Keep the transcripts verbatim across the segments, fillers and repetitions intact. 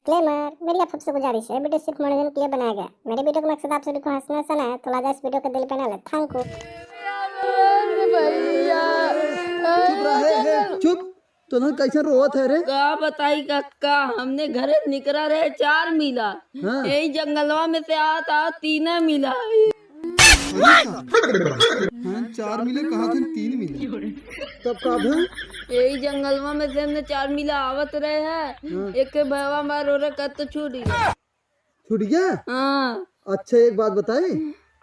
डिस्क्लेमर, मेरी आप सबसे गुजारिश है, वीडियो सिर्फ मनोरंजन के लिए बनाया गया। मेरे वीडियो का मकसद आप सभी को हंसना हंसाना है, तो लिहाजा इस वीडियो को दिल पे ना ले। थैंक यू। चुप रहे, हे, चुप। तोहन कैसे रोवत है रे? का बताई कक्का, हमने घरे निकरा रहे चार मिला, हाँ। यही जंगलवा में से आवत आवत तीन मिला। हाँ, चार मिले कहा थे, तीन मिले। तब का भे? यही जंगलवा में से हमने चार मिला आवत रहे हैं। हाँ। एक के भैया मार हो रहे कत तो छूट गया। छूट गया? हाँ। अच्छा, एक बात बताई,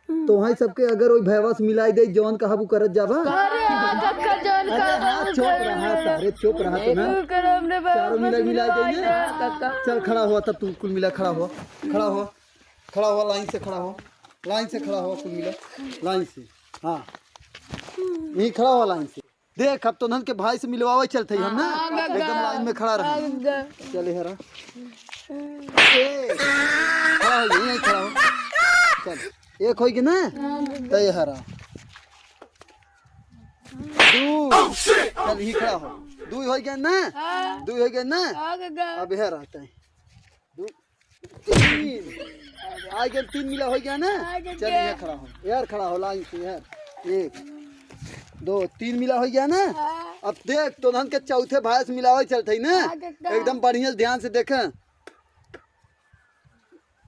तो वहाँ सबके अगर वही भैया से मिलाई दे, जौन कहा वो करत जाबा। अरे हाँ, कक्का, जौन अरे कहा हाँ, वो चुप करत रहा, जाबा। अरे चुप रहा तू ना। तू कर हमने बाबा चारों मिला, मिला मिला दे ना। दे। कक्का। चल खड़ा हुआ, तब तू कुल मिला खड़ा हुआ, खड़ा हुआ, खड़ा हुआ, लाइन से खड़ा हुआ, लाइन से खड़ा हुआ, कुल मिला, लाइन से, हाँ, यहीं खड़ा हुआ लाइन से। देख, अब तोहन के भाई से मिलवावे चलते ही हम ना, हाँ, गंगा। एकदम लाइन में खड़ा रहा। हाँ, गंगा। चल, ये रहा। ए, खड़ा हो, यहीं खड़ा हो। चल, एक होई के ना? हाँ, गंगा। तो ये रहा। दू। चल, यहीं खड़ा हो। दू होई गया ना? हाँ। दू होई गया ना? हाँ, गंगा। अब ये रहता है। दू, तीन। आ गया, तीन मिला हो गया ना? आ गया। चल, यहाँ खड़ा हो। यार, खड़ा हो, लाइन से यार। एक, दो, तीन मिला हो गया ना? हाँ। अब देख, तोहन के चौथे भाई से मिलावे चलते ही ना? आ गया। एकदम बढ़िया से ध्यान से देखे।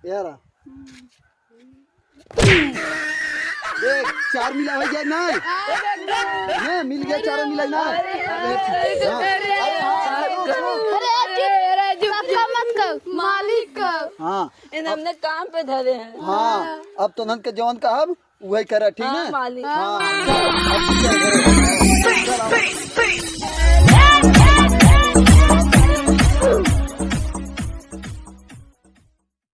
यार, देख, चार मिला हो गया ना? ना, मिल गया, चारों मिला ना? हाँ। अरे, चुप, कक्का मत कर, मालिक कर। हाँ। इन हमने काम पे धरे हैं। हाँ, अब तोहन के जौन कहब, वही करा, ठीक हाँ, ना? मालिक। हाँ, अब तू क्या करे?